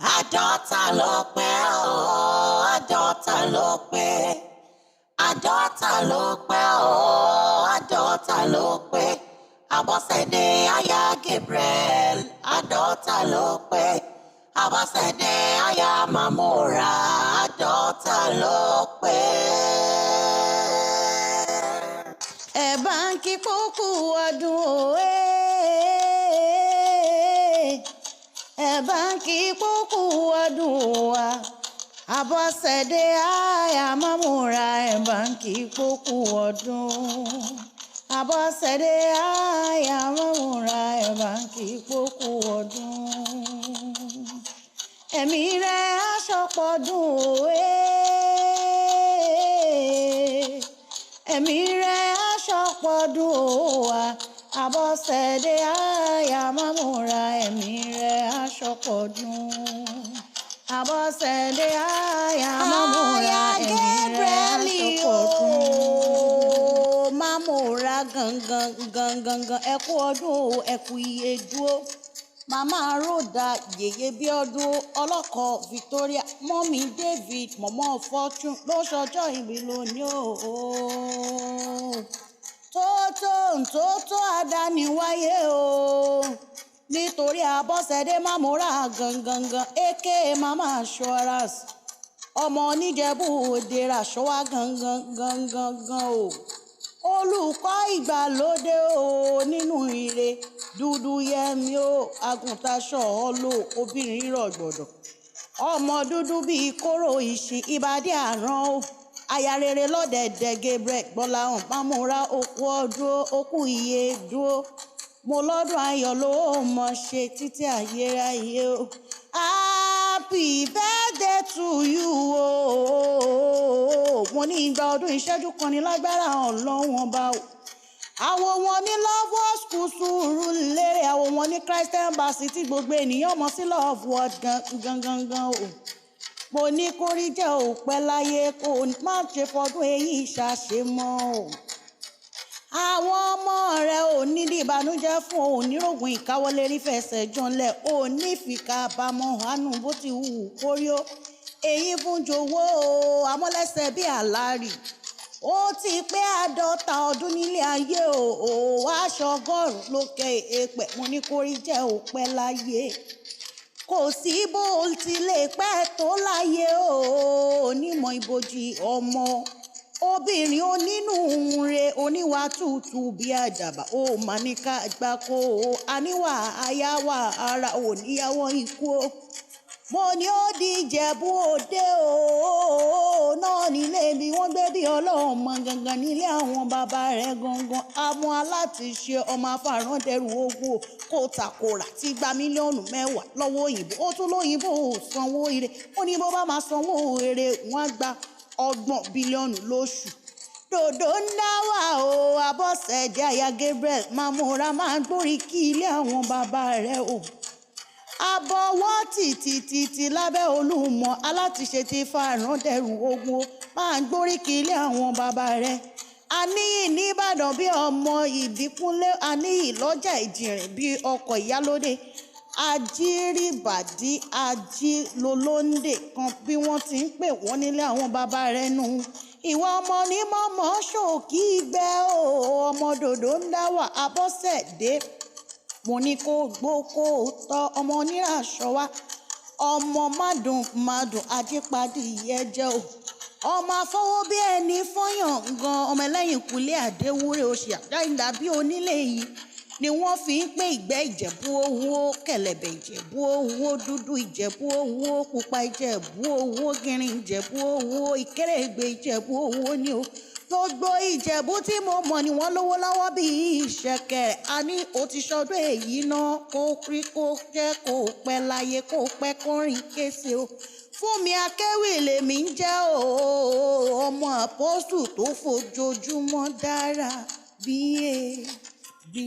Àádọ́ta ló pé o, àádọ́ta ló pé. Àádọ́ta ló pé o, àádọ́ta ló pé. Abọ́sẹ̀dé aya Gabriel, àádọ́ta ló pé. Abọ́sẹ̀dé aya Mamora, àádọ́ta ló pé. Ẹ bá ń kí kúkú ọdún òwe, ẹ bá ń kí kúkú ọdún wa. Abọ́sẹ̀dé aya Mamora, ẹ bá ń kí kúkú ọdún. Abọ́sẹ̀dé aya Mamora, ẹ bá ń kí kúkú ọdún. Ẹ̀mí rẹ̀ aṣọ́pọ̀dún òwe, ẹ̀mí rẹ̀ aṣọ́pọ̀dún òwa. Abọ́sẹ̀dé aya Mamora, ẹ̀mí rẹ̀ aṣọ́pọ̀dún. Abọ́sẹ̀dé aya Mamora, ẹ̀mí rẹ̀ aṣọ́pọ̀dún. Mamora gangan gangan gan, ẹ kú ọdún o, ẹ kú iye dúró. Màmá Rhoda yèyé Bíọ́dún ọlọ́kọ̀ Victoria, mọ́mí David, mọ̀mọ́ Fortune ló ṣọjọ́ ìbí lónìí o. Tótó ntótó adániwáyé o, nítorí Abọ́sẹ̀dé Mamora gangan aka Mama Assurance, ọmọ oníjẹ̀bú òde ràṣọwá gangan gangan gan o, olùkọ́ ìgbàlódé o nínú ire dúdú yẹmi o, àgùntàṣọ ọlọ obìnrin rọ̀gbọ̀dọ̀, ọmọ dúdú bíi kóró ìṣìn ìbàdí àrán o, aya rere lọ́dẹ̀dẹ̀ Gabriel Gbọ́láhàn Mamora, okú ọdún okú iye dúró. Mo lọ́dún ayọ̀ ló mọ̀ ṣe títí ayérayé o. Happy birthday to you o. Mo ní ìgbà ọdún ìṣẹ́jú kan ní lágbára Ọlọ́run ọba o. Àwọn wọn ní Love World School Sùúrùlérè, àwọn wọn ní Christ Embassy tí gbogbo ènìyàn mọ̀ sí Love World gangan gangan o. Mo ní kórí jẹ́ òpẹ́ láyé, kó má ṣe fọdún èyí ṣàṣemọ́ o. Àwọn ọmọ rẹ ò ní ní ìbànújẹ́ fún ò nírògùn ìkáwọlé rí fẹsẹ̀ janlẹ̀, ò ní fìkàbàmọ̀ hánú bó ti wù kórí ó. Èyí fún jowó o, amọ́lẹ́sẹ̀ bíi àlárì. Ó ti pé 50 ọdún nílé ayé o, ò aṣọ 100 lókè èèpẹ̀. Mo ní kórí jẹ́ òpẹ́ láyé. Kò sí bó ti lè pẹ́ tó láyé o, onímọ̀ ibojì ọmọ. Obìnrin onínúure, oníwà tútù bí àdàbà, ó máa ní ká gbáko o, àníwà àyàwà ara ò níyàwó ikú o. Mo ní ó di Ìjẹ̀bú Òde o, náà nílé mi wọ́n gbé bí ọlọ́mọ gangan nílé àwọn bàbá rẹ̀ gangan. Àwọn alátiṣe ọmọ afárandẹrù ogun kò takora ti gba mílíọ̀nù 10 lọ́wọ́ òyìnbó. Ó tún lóyìnbó ò sanwó ire, ó ní bó bá máa sanwó ire wọ́n á gba 30 bílíọ̀nù lóṣù. Dòdò ń dá wà o, Abọ́sẹ̀dé aya Gabriel Mamora máa ń gbórí kí ilé àwọn bàbá rẹ̀ o. Àbọ̀wọ́ tìtìtìtì lábẹ́ Olúmọ alátiṣe ti fàràǹdẹ̀rù ogun o, máa ń gbórí kí ilé àwọn bàbá rẹ̀. Àníyì nìbàdàn bí ọmọ ìbíkúnlé, àníyì lọ́jà ìjìnrìn bí ọkọ̀ ìyálóde, àjírìbàdì ajílólóńdè kan bí wọ́n ti ń pè wọ́n nílé àwọn bàbá rẹ̀ nù. Ìwà ọmọ ní mọ̀mọ́ ṣòkì gbẹ o, ọmọ dòdò ń dá wà Abọ́sẹ̀dé. Mo ní kó gbó kó tọ́ ọmọ oníràṣọ wa, ọmọ mádùn mádùn ajípadì ẹjẹ́ o. Ọmọ afọwọ́ bí ẹni fọ́yàn gan, ọmọ ẹlẹ́yìn kúlé àdéwúrẹ́ oṣù àdáyìndà bí onílé yìí ni wọ́n fi ń pè ìgbẹ́ Ìjẹ̀bú owó, kẹ̀lẹ̀bẹ̀ Ìjẹ̀bú owó, dúdú Ìjẹ̀bú owó, pupa Ìjẹ̀bú owó, gírin Ìjẹ̀bú owó, ìkérègbè Ìjẹ̀bú owó ni o. Gbogbo Ìjẹ̀bú tí mo mọ̀ ni wọ́n lówó lọ́wọ́ bí ìṣẹ̀kẹ̀. A ní o ti ṣọdún èyí náà, kó rí kó jẹ́ kó pẹ́ láyé, kó pẹ́ kọrin kése o. Fúnmi Akéwì lèmi ń jẹ́ o, ọmọ àpọ́sù tó fojoojúmọ́ dára bí èébì.